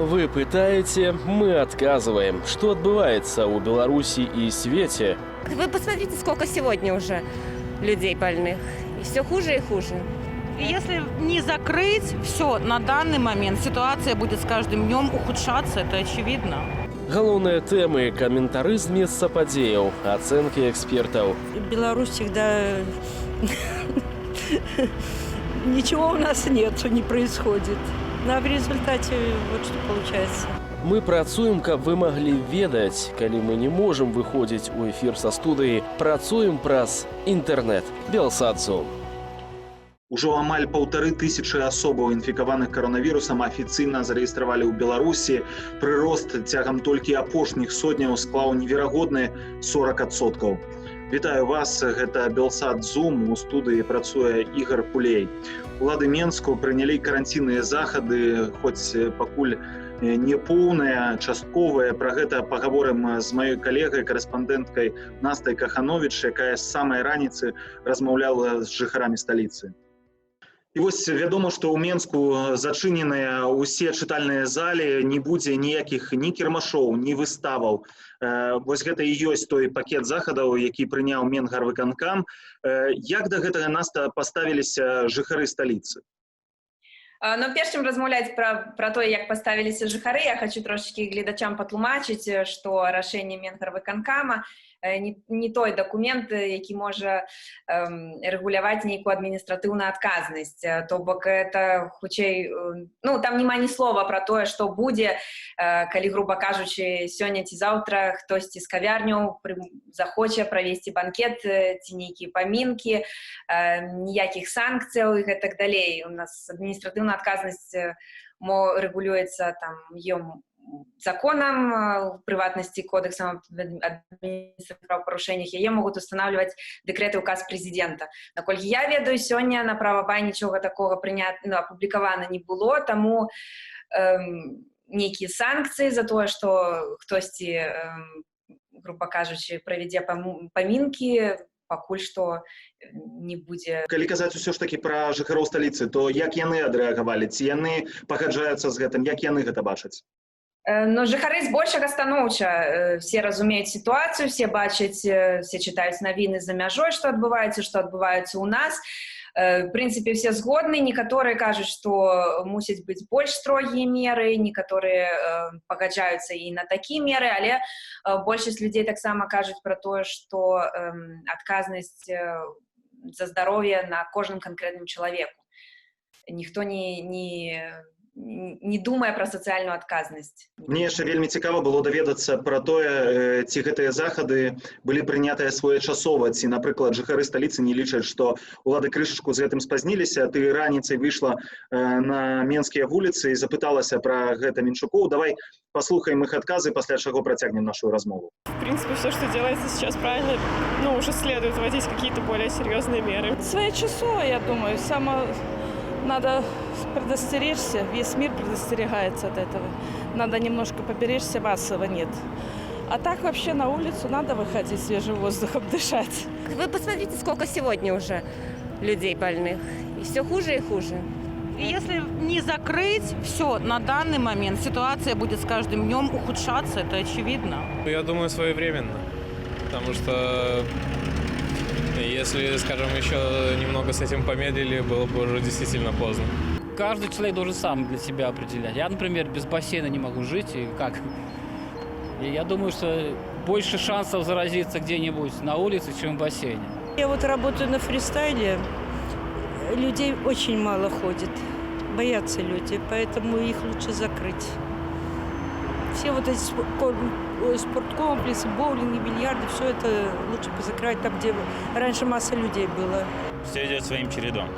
Вы пытаеце, мы адказваем, што адбываецца ў Беларусі і свеце. Вы посмотрите, сколько сегодня уже людей больных. И все хуже и хуже. И если не закрыть все на данный момент, ситуация будет с каждым днем ухудшаться, это очевидно. Галоўныя тэмы, каментары з месца падзеяў, ацэнкі экспертаў. Беларусь всегда, ничего у нас нету, не происходит. Ну, а в результате вот что получается. Мы працуем, каб вы маглі ведаць, калі мы не можам выходзіць у эфір са студыі, працуем праз інтэрнэт. Белсат Зум. Ужо амаль 1500 асобаў, інфікаваных каронавірусам, афіцыйна зарэгістравалі ў Беларусі. Прырост цягам толькі апошніх сотняў склаў неверагодны 40%. Вітаю вас, гэта Белсат Зум, у студыі працуе Ігар Пулей. Улады Менску прынялі каранцінныя захады, хоць пакуль не поўныя, частковыя. Пра гэта пагаворым з маёй калегай, карэспандэнткай Настай Каханович, якая з самай раніцы размаўляла з жыхарамі сталіцы. І вось вядома, што ў Менску зачыненыя ўсе чытальныя залі, не будзе ніякіх ні кірмашоў, ні выставаў. Вось гэта і ёсць той пакет захадаў, які прыняў Менгарвыканкам. Як да гэтага, Наста, паставіліся жыхары сталіцы? Но перш чым размаўляць пра тое, як паставіліся жыхары, я хочу трошачкі гледачам патлумачыць, што рашэнне Менгарвыканкама не той дакумент, які можа рэгуляваць нейкую адміністратыўную адказнасць. То бок это хутчэй, ну, там няма ні слова пра тое, што будзе, калі, груба кажучы, сёння ці заўтра хтосьці з кавярняў захоча правесці банкет ці нейкія памінкі, ніякіх санкцыяў і гэтак далей. У нас адміністратыўная адказнасць мо рэгулюецца там ем законам, у прыватнасці Кодексам адміністратыўных правапарушэннях, яе могуць устанавливать дэкрэты, указ прэзідэнта. Наколькі я ведаю, сёння на Правабай нічога такога прынят, ну, апублікавана не было, таму нейкія санкцыі за тое, што хтосьці, груба кажучы, правядзе памінкі, пакуль што не будзе. Калі казаць усё ж такі пра жыхароў сталіцы, то як яны адрэагавалі? Ці яны пагаджаюцца з гэтым, як яны гэта бачаць? Но жыхары збольшага станоўча, все разумеюць сітуацыю, все бачаць, все чытаюць навіны за мяжой, што адбываецца, што адбываецца ў нас. В прынцыпе, все згодны, некаторыя кажуць, што мусяць быць больш строгія меры, некаторыя пагаджаюцца і на такія меры, але большасць людзей таксама кажуць пра тое, што адказнасць за здароўе на кожным канкрэтным чалавеку. Ніхто не думае пра сацыяльную адказнасць. Мне яшчэ вельмі цікава было даведацца пра тое, ці гэтыя захады былі прынятыя своечасова, ці, напрыклад, жыхары сталіцы не лічаць, што улады крышачку з гэтым спазніліся. Ты раніцай выйшла на менскія вуліцы і запыталася пра гэта менчукоў. Давай паслухаем іх адказы, пасля чаго працягнем нашу размову. В принципе, все, что делается сейчас, правильно, ну, уже следует вводить какие-то более серьезные меры. Своечасово, я думаю, само надо предостеречься, весь мир предостерегается от этого. Надо немножко поберечься, массово нет. А так вообще на улицу надо выходить, свежим воздухом дышать. Вы посмотрите, сколько сегодня уже людей больных. И все хуже и хуже. И если не закрыть все на данный момент, ситуация будет с каждым днем ухудшаться, это очевидно. Я думаю, своевременно. Потому что если, скажем, еще немного с этим помедлили, было бы уже действительно поздно. Каждый человек должен сам для себя определять. Я, например, без бассейна не могу жить. И как? И я думаю, что больше шансов заразиться где-нибудь на улице, чем в бассейне. Я вот работаю на фристайле, людей очень мало ходит, боятся люди, поэтому их лучше закрыть. Все вот эти спорткомплексы, боулинги, бильярды, все это лучше позакрывать там, где раньше масса людей было. Все идет своим чередом.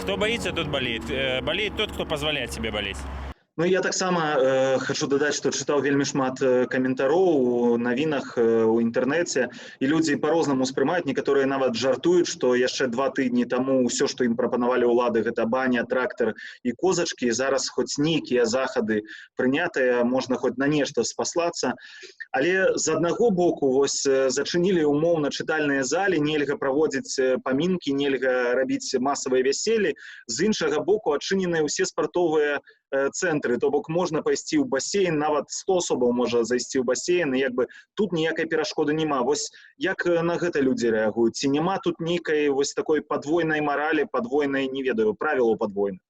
Кто боится, тот болеет. Болеет тот, кто позволяет себе болеть. Ну, я таксама хачу дадаць, што чытаў вельмі шмат каментароў у навінах, у інтэрнэце, і людзі па-рознаму ўспрымаюць, некаторыя нават жартуюць, што яшчэ 2 тыдні таму ўсё, што ім прапанавалі ўлады, гэта баня, трактар і козачкі, зараз хоць нейкія захады прынятыя, можна хоць на нешта спаслацца. Але з аднаго боку, вось зачынілі умоўна чытальныя залі, нельга праводзіць памінкі, нельга рабіць масавыя вяселлі, з іншага боку, адчыненыя ўсе спартовыя цэнтры, то бок можна пайсці ў басейн, нават 100 асобаў можа зайсці ў басейн, і як бы тут ніякай перашкоды няма. Вось як на гэта людзі рэагуюць? Ці няма тут нейкай вось такой падвойнай маралі, падвойнай, не ведаю, правілаў падвойных?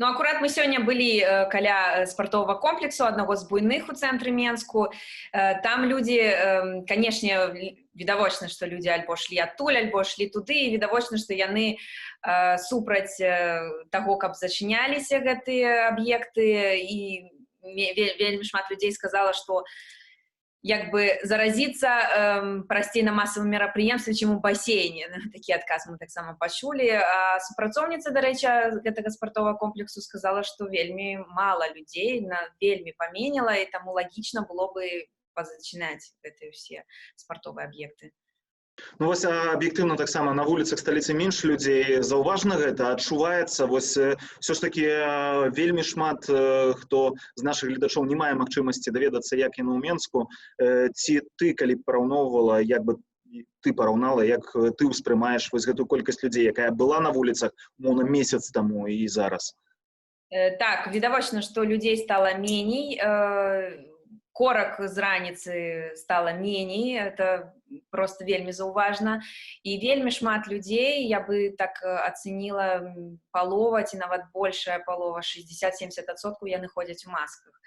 Ну, акурат мы сёння былі каля спартовага комплексу, аднаго з буйных у цэнтры Менску. Там людзі, канешне, відавочна, што людзі альбо шлі адтуль, альбо шлі туды, і відавочна, што яны супраць таго, каб зачыняліся гэтыя аб'екты, і вельмі шмат людзей сказала, што як бы заразіцца прасцей на масавым мерапрыемстве, чым у басейне. Такі адказ мы таксама пачулі. А супрацоўніца, дарэчы, гэтага спартовага комплексу сказала, што вельмі мала людзей, вельмі паменела, і таму лагічна было бы пазачыняць гэтыя ўсе спартовыя аб'екты. Ну, вось, аб'ектыўна таксама на вуліцах сталіцы менш людзей, заўважна гэта, адчуваецца. Вось ўсё ж такі вельмі шмат хто з нашых гледачоў не мае магчымасці даведацца, як яно ў Менску. Ці ты, калі б параўноўвала, як бы ты параўнала, як ты ўспрымаеш вось гэтую колькасць людзей, якая была на вуліцах, умоўна, месяц таму і зараз? Так, відавочна, што людзей стала меней, корак з раніцы стала меней, это просто вельмі заўважна. І вельмі шмат людзей, я бы так ацэніла, палова ці нават большая палова, 60-70%, яны ходзяць у масках.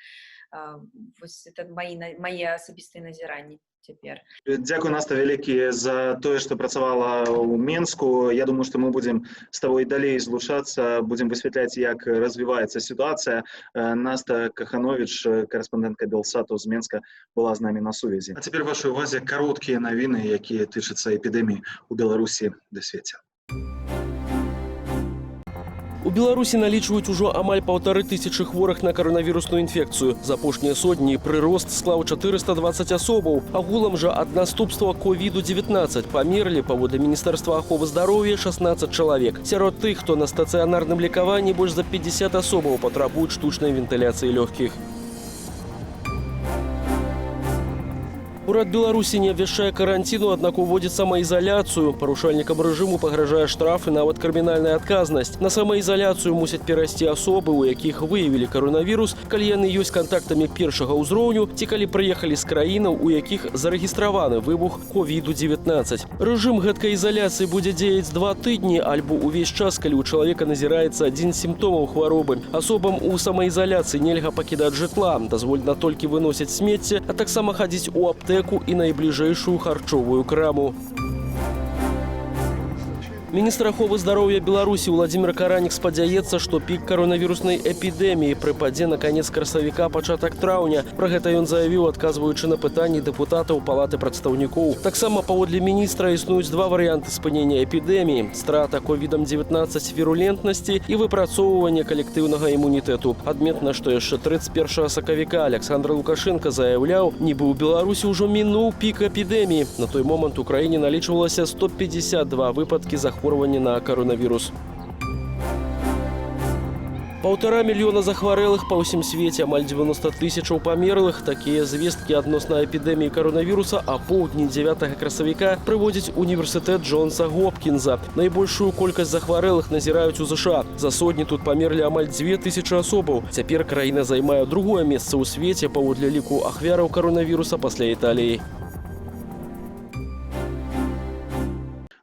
Вось это мае асабістыя назіранні цяпер. Дзякуй, Наста, вялікі за тое, што працавала ў Менску. Я думаю, што мы будзем з табой далей злучацца, будзем высвятляць, як развіваецца сітуацыя. Наста Кахановіч, карэспандэнтка Белсату з Менска, была з намі на сувязі. А цяпер вашай увазе кароткія навіны, якія тычацца эпідэміі ў Беларусі ды свеце. У Беларусі налічваюць ужо амаль 1500 хворых на каронавірусную інфекцыю. За апошнія сотні прырост склаў 420 асобаў. Агулам жа ад наступства ковіду-19 памерлі, паводле Міністэрства аховы здароўя, 16 чалавек. Сярод тых, хто на стацыянарным лекаванні, больш за 50 асобаў патрабуюць штучнай вентыляцыі лёгкіх. Урад Беларусі не абвяшчае каранціну, аднак уводзіць самаізаляцыю. Парушальнікам рэжыму пагражае штраф і нават крымінальная адказнасць. На самаізаляцыю мусяць перайсці асобы, у якіх выявілі каронавірус, калі яны ёсць кантактамі першага ўзроўню ці калі прыехалі з краінаў, у якіх зарэгістраваны выбух ковіду-19. Рэжым гэткай ізаляцыі будзе дзеяць 2 тыдні альбо ўвесь час, калі ў чалавека назіраецца адзін з сімптомаў хваробы. Асобам у самаізаляцыі нельга пакідаць жытла, дазволена толькі выносіць смецце, а таксама хадзіць у аптэку і найбліжэйшую харчовую краму. Міністр аховы здароўя Беларусі Уладзімір Каранік спадзяецца, што пік каронавіруснай эпідэміі прыпадзе на канец красавіка, пачатак траўня. Пра гэта ён заявіў, адказваючы на пытанні дэпутатаў Палаты прадстаўнікоў. Таксама, паводле міністра, існуюць два варыянты спынення эпідэміі: страта ковідам-19 вірулентнасці і выпрацоўванне калектыўнага імунітэту. Адметна, што яшчэ 31 сакавіка Аляксандр Лукашэнка заяўляў, нібы ў Беларусі ўжо мінуў пік эпідэміі. На той момант у краіне налічвалася 152 выпадкі захворвання на каронавірус. 1,5 мільёна захварэлых па ўсім свеце, амаль 90 тысячаў памерлых. Такія звесткі адносна эпідэміі каронавіруса апоўдні 9 красавіка прыводзіць універсітэт Джонса Гопкінза. Найбольшую колькасць захварэлых назіраюць у ЗША. За сотні тут памерлі амаль 2000 асобаў. Цяпер краіна займае другое месца ў свеце паводле ліку ахвяраў каронавіруса пасля Італіі.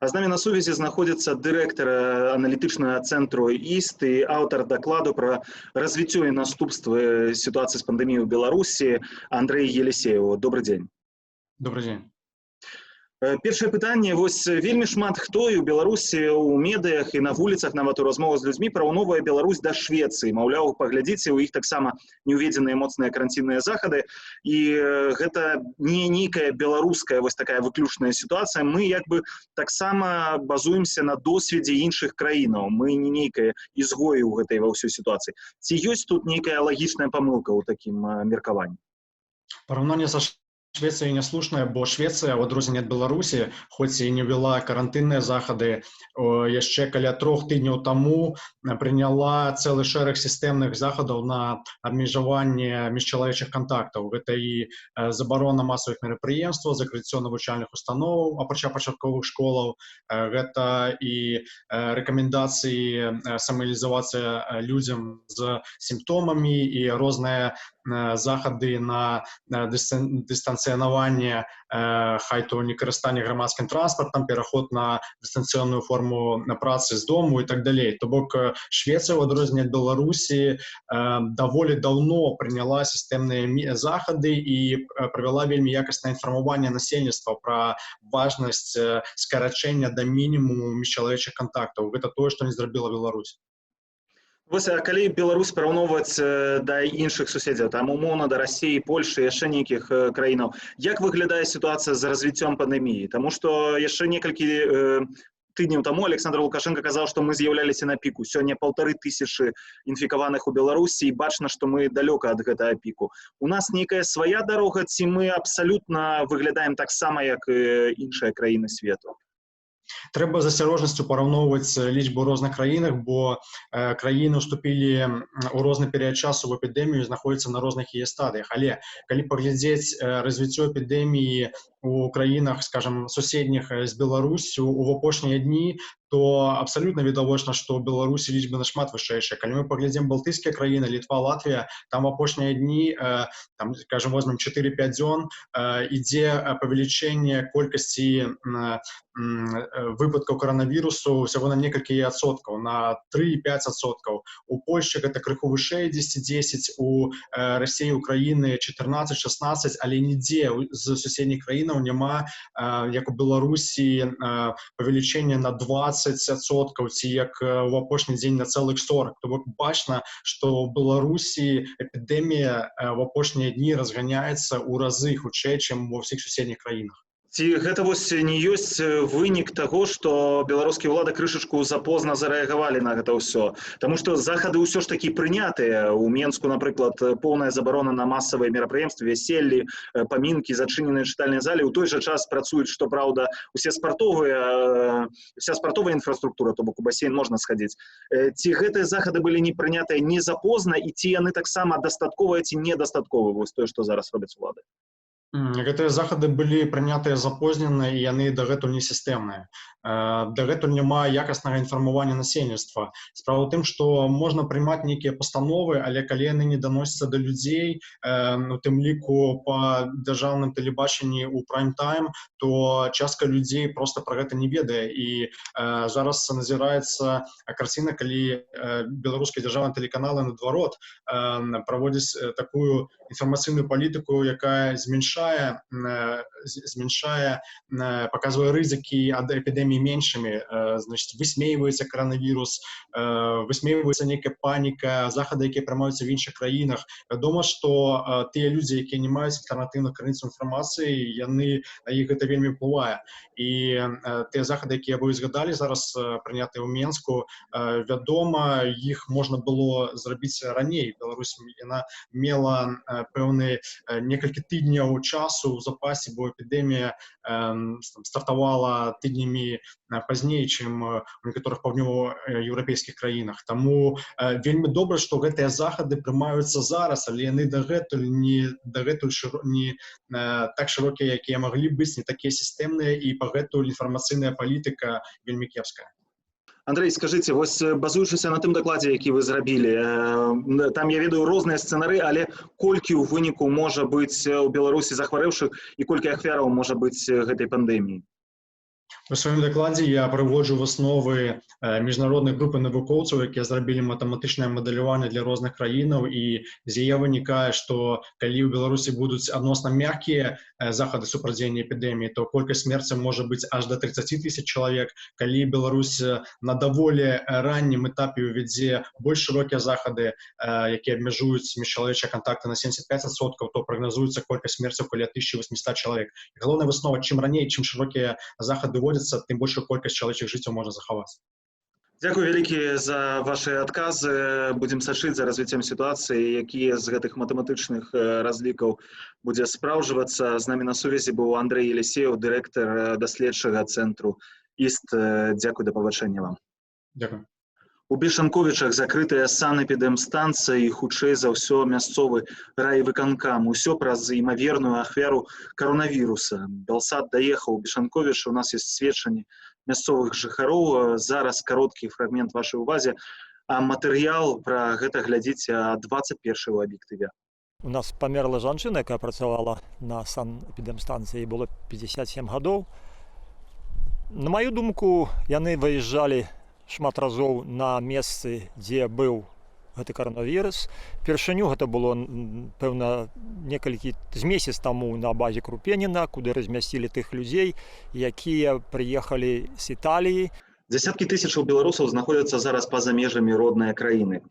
А з намі на сувязі знаходзіцца дырэктар аналітычнага цэнтру ІСТ і аўтар дакладу пра развіццё і наступствы сітуацыі з пандэміяй у Беларусі Андрэй Елісееў. Добры дзень. Добры дзень. Першае пытанне. Вось вельмі шмат хто і ў Беларусі, у медыях, і на вуліцах, нават у размовах з людзьмі параўноўвае Беларусь да Швецыі. Маўляў, паглядзіце, у іх таксама не ўведзеныя моцныя каранцінныя захады. І гэта не нейкая беларуская вось такая выключная сітуацыя. Мы як бы таксама базуемся на досведзе іншых краінаў. Мы не нейкія ізгоі ў гэтай ва ўсёй сітуацыі. Ці ёсць тут нейкая лагічная памылка ў такім меркаванні? Параўнанне са Швецыя няслушная, бо Швецыя, ў адрозненне ад Беларусі, хоць і не ўвяла карантынныя захады, яшчэ каля 3 тыдняў таму прыняла цэлы шэраг сістэмных захадаў на абмежаванне міжчалавечых кантактаў. Гэта і забарона масавых мерапрыемстваў, закрыццё навучальных устаноў, апрача пачатковых школаў, гэта і рэкамендацыі самаізалявацца людзям з сімптомамі, і розныя захады на дыстанцыянаванне, хай то не карыстанне грамадскім транспартам, пераход на дыстанцыйную форму на працы з дому і так далей. То бок Швецыя, ў адрозненне ад Беларусі, даволі даўно прыняла сістэмныя захады і правяла вельмі якаснае інфармаванне насельніцтва пра важнасць скарачэння да мінімуму міжчалавечых кантактаў. Гэта тое, што не зрабіла Беларусь. Вось, а калі Беларусь параўноўваць да іншых суседзяў, там, умоўна, да Расіі, Польшы, яшчэ нейкіх краінаў, як выглядае сітуацыя з развіццём пандэміі? Таму што яшчэ некалькі тыдняў таму Александр Лукашенко казаў, што мы з'яўляліся на піку. Сёння 1500 інфікаваных у Беларусі, і бачна, што мы далёка ад гэтага піку. У нас нейкая свая дарога ці мы абсалютна выглядаем таксама, як і іншыя краіны свету? Трэба з асцярожнасцю параўноўваць лічбу ў розных краінах, бо краіны уступілі ў розны перыяд часу в эпідэмію, знаходзяцца на розных яе стадыях. Але калі паглядзець развіццё эпідэміі у краінах, скажем, суседніх з Беларусю у апошнія дні, то абсалютна відавочна, што ў Беларусі лічбы нашмат вышэйшыя. Калі мы паглядзім балтыйскія краіны, Літва, Латвія, там в апошнія дні, там, скажем, возьмем 4-5 дзён, ідзе павелічэнне колькасці выпадкаў каранавірусу ўсяго на некалькі адсоткаў, на 3-5%. У Польшчы гэта крыху вышэй, 10-10, у Расіі, Украіны 14-16, але нідзе з суседніх краінаў няма, як у Беларусі, павелічэнне на 20% ці як у апошні дзень на цэлых 40. То бок бачна, што ў Беларусі эпідэмія в апошнія дні разганяецца ў разы хутчэй, чым ва ўсіх суседніх краінах. Ці гэта вось не ёсць вынік таго, што беларускія ўлады крышачку запозна зарэагавалі на гэта ўсё? Таму што захады ўсё ж такі прынятыя. У Менску, напрыклад, поўная забарона на масавыя мерапрыемствы, вяселлі, памінкі, зачыненыя чытальныя залі. У той жа час працуюць, што праўда, усе спартовыя, вся спартовая інфраструктура, то бок у басейн можна схадзіць. Ці гэтыя захады былі не прынятыя не запозна і ці яны таксама дастатковыя ці недастатковыя, вось тое, што зараз робяць улады? Гэтыя захады былі прынятыя запознена, і яны дагэтуль не сістэмныя. Дагэтуль няма якаснага інфармавання насельніцтва. Справа ў тым, што можна прымаць нейкія пастановы, але калі яны не даносяцца да людзей, у тым ліку па дзяржаўным тэлебачанні ў прайм-тайм, то частка людзей просто пра гэта не ведае. І зараз назіраецца карціна, калі беларускія дзяржаўныя тэлеканалы, наадварот, праводзяць такую інфармацыйную палітыку, якая змяншае, паказвае рызыкі ад эпідэміі меншымі, значит, высмейваецца каранавірус, высмейваецца нейкая паніка, захады, якія прымаюцца в іншых краінах. Вядома, што тыя людзі, якія не маюць альтэрнатыўных крыніц інфармацыі, яны на іх гэта вельмі ўплывае. І тыя захады, якія вы згадалі зараз, прынятыя ў Менску, вядома, іх можна было зрабіць раней. Беларусь, яна мела пэўны некалькі тыдняў часу ў запасе, бо эпідэмія стартавала тыднямі пазней, чым у некаторых паўднёва-еўрапейскіх краінах. Таму вельмі добра, што гэтыя захады прымаюцца зараз, але яны дагэтуль не так шырокія, якія маглі быць, не такія сістэмныя, і пагэтуль інфармацыйная палітыка вельмі кепская. Андрей, скажыце, вось базуючыся на тым дакладзе, які вы зрабілі, там, я ведаю, розныя сцэнары, але колькі ў выніку можа быць у Беларусі захварэўшых і колькі ахвяраў можа быць гэтай пандэміі? У сваім дакладзе я прыводжу высновы міжнароднай групы навукоўцаў, якія зрабілі матэматычнае мадэляванне для розных краінаў, і з яе вынікае, што калі ў Беларусі будуць адносна мяккія захады супрацьдзеяння эпідэміі, то колькасць смерцяў можа быць аж да 30 тысяч чалавек. Калі Беларусь на даволі раннім этапе ўвядзе больш шырокія захады, якія абмяжуюць міжчалавечыя кантакты на 75%, то прагназуецца колькасць смерцяў каля 1800 чалавек. Галоўная выснова: чым раней, чым шырокія захады вводзяцца, тым большую колькасць чалавечых жыццяў можна захаваць. Дзякуй вялікі за вашы адказы. Будзем сачыць за развіццём сітуацыі, якія з гэтых матэматычных разлікаў будзе спраўджвацца. З намі на сувязі быў Андрэй Елісееў, дырэктар даследчага цэнтру ІСТ. Дзякуй, да пабачэння вам. Дзякуй. У Бешанковічах закрытая санэпідэмстанцыя і, хутчэй за ўсё, мясцовы райвыканкам. Усё праз імаверную ахвяру каронавіруса. Белсат даехаў у Бешанковічы, у нас ёсць сведчанні мясцовых жыхароў. Зараз кароткі фрагмент вашай увазе, а матэрыял пра гэта глядзіце а 21 у аб'ектыве. У нас памерла жанчына, якая працавала на санэпідэмстанцыі, было 57 гадоў. На маю думку, яны выязджалі шмат разоў на месцы, дзе быў гэты каранавірус. Упершыню гэта было, пэўна, некалькі з месяц таму на базе Крупеніна, куды размясцілі тых людзей, якія прыехалі з Італіі. Дзясяткі тысячаў беларусаў знаходзяцца зараз па-за межамі роднай краіны.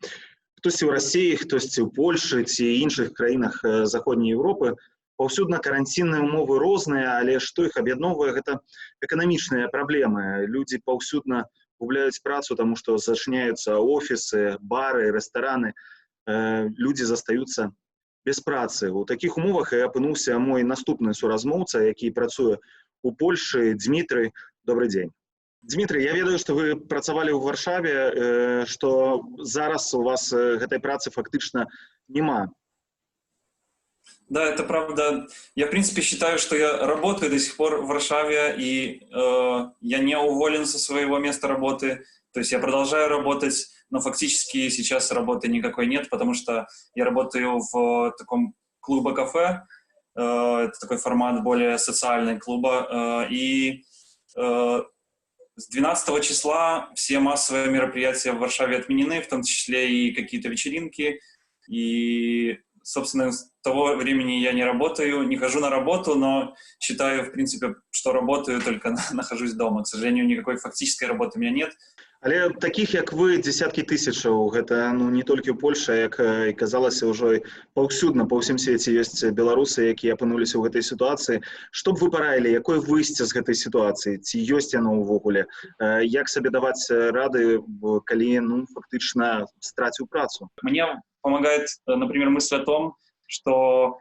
Хтосьці ў Расіі, хтосьці ў Польшы ці іншых краінах Заходняй Еўропы. Паўсюдна каранцінныя умовы розныя, але што іх аб'ядноўвае, гэта эканамічныя праблемы. Людзі паўсюдна губляюць працу, таму што зачыняюцца офісы, бары, рэстараны. Людзі застаюцца без працы. У такіх умовах і апынуўся мой наступны суразмоўца, які працуе у Польшы, Дмітрый. Добрый дзень. Дмітрый, я ведаю, што вы працавалі ў Варшаве, што зараз у вас гэтай працы фактычна няма. Да, это правда. Я, в принципе, считаю, что я работаю до сих пор в Варшаве, и я не уволен со своего места работы. То есть я продолжаю работать, но фактически сейчас работы никакой нет, потому что я работаю в таком клубе-кафе. Это такой формат более социальный клуба. И с 12 числа все массовые мероприятия в Варшаве отменены, в том числе и какие-то вечеринки. И, собственно, с того времени я не работаю, не хожу на работу, но считаю, в принципе, что работаю, только нахожусь дома. К сожалению, никакой фактической работы у меня нет. Але такіх, як вы, дзесяткі тысячаў. Гэта, ну, не толькі ў Польшы, як і казалася, ўжо паўсюдна па ўсім свеце ёсць беларусы, якія апынуліся ў гэтай сітуацыі. Што б вы параілі, якое выйсце з гэтай сітуацыі, ці ёсць яно ўвогуле? Як сабе даваць рады, калі, ну, фактычна страціў працу? Мне помогает, например, мысль о том, что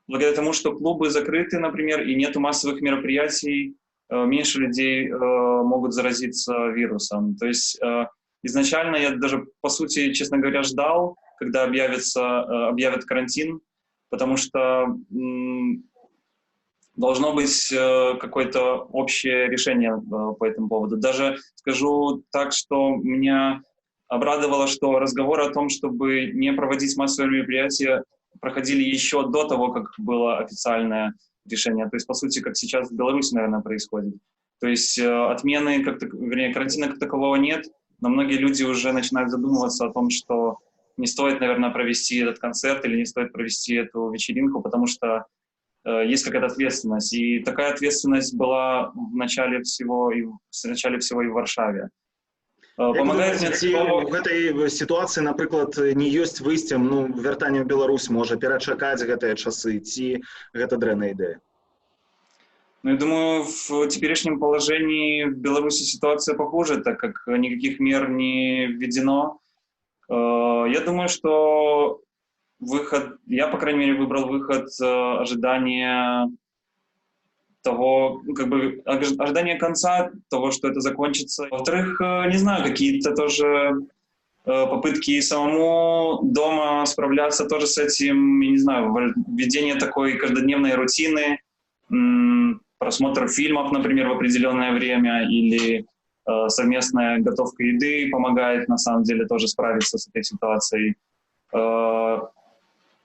благодаря тому, что клубы закрыты, например, и нету массовых мероприятий, меньше людей могут заразиться вирусом. То есть изначально я даже, по сути, честно говоря, ждал, когда объявят карантин, потому что должно быть какое-то общее решение по этому поводу. Даже скажу так, что меня обрадовало, что разговоры о том, чтобы не проводить массовые мероприятия, проходили еще до того, как было официальное решение. То есть, по сути, как сейчас в Беларуси, наверное, происходит. То есть отмены, как, вернее, карантина как такового нет, но многие люди уже начинают задумываться о том, что не стоит, наверное, провести этот концерт или не стоит провести эту вечеринку, потому что есть какая-то ответственность. И такая ответственность была в начале всего и в Варшаве. Помогает мне Ці ў гэтай сітуацыі, напрыклад, не ёсць выйсцем, ну, вяртанне ў Беларусь, можа, перачакаць гэтыя часы, ці гэта дрэнная ідэя? Ну, я думаю, в теперешнем положении в Беларуси ситуация похуже, так как никаких мер не введено. Я думаю, что выход, я, по крайней мере, выбрал выход ожидания того, ну, как бы ожидание конца того, что это закончится. Во-вторых, не знаю, какие-то тоже попытки самому дома справляться тоже с этим, я не знаю, введение такой каждодневной рутины, просмотр фильмов, например, в определенное время или совместная готовка еды помогает на самом деле тоже справиться с этой ситуацией.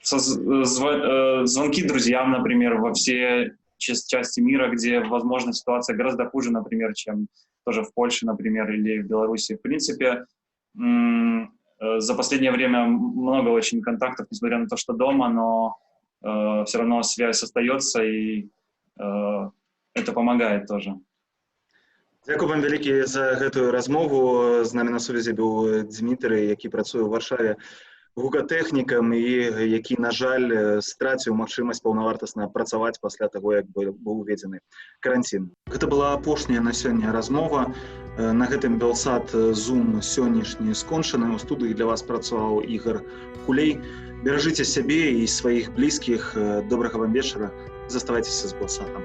Звонки друзьям, например, во все части мира, где, возможно, ситуация гораздо хуже, например, чем тоже в Польше, например, или в Беларуси. В принципе, за последнее время много очень контактов, несмотря на то, что дома, но все равно связь остается, и это помогает тоже. Дзякуй вам вялікі за гэтую размову. З намі на сувязі быў Дмітрый, які працуе ў Варшаве гукатэхнікам і які, на жаль, страціў магчымасць паўнавартасна працаваць пасля таго, як быў уведзены каранцін. Гэта была апошняя на сёння размова. На гэтым Белсат Zoom сённяшні скончаны. У студыі для вас працаваў Ігар Кулей. Беражыце сябе і сваіх блізкіх. Добрага вам вечара. Заставайцеся з Белсатам.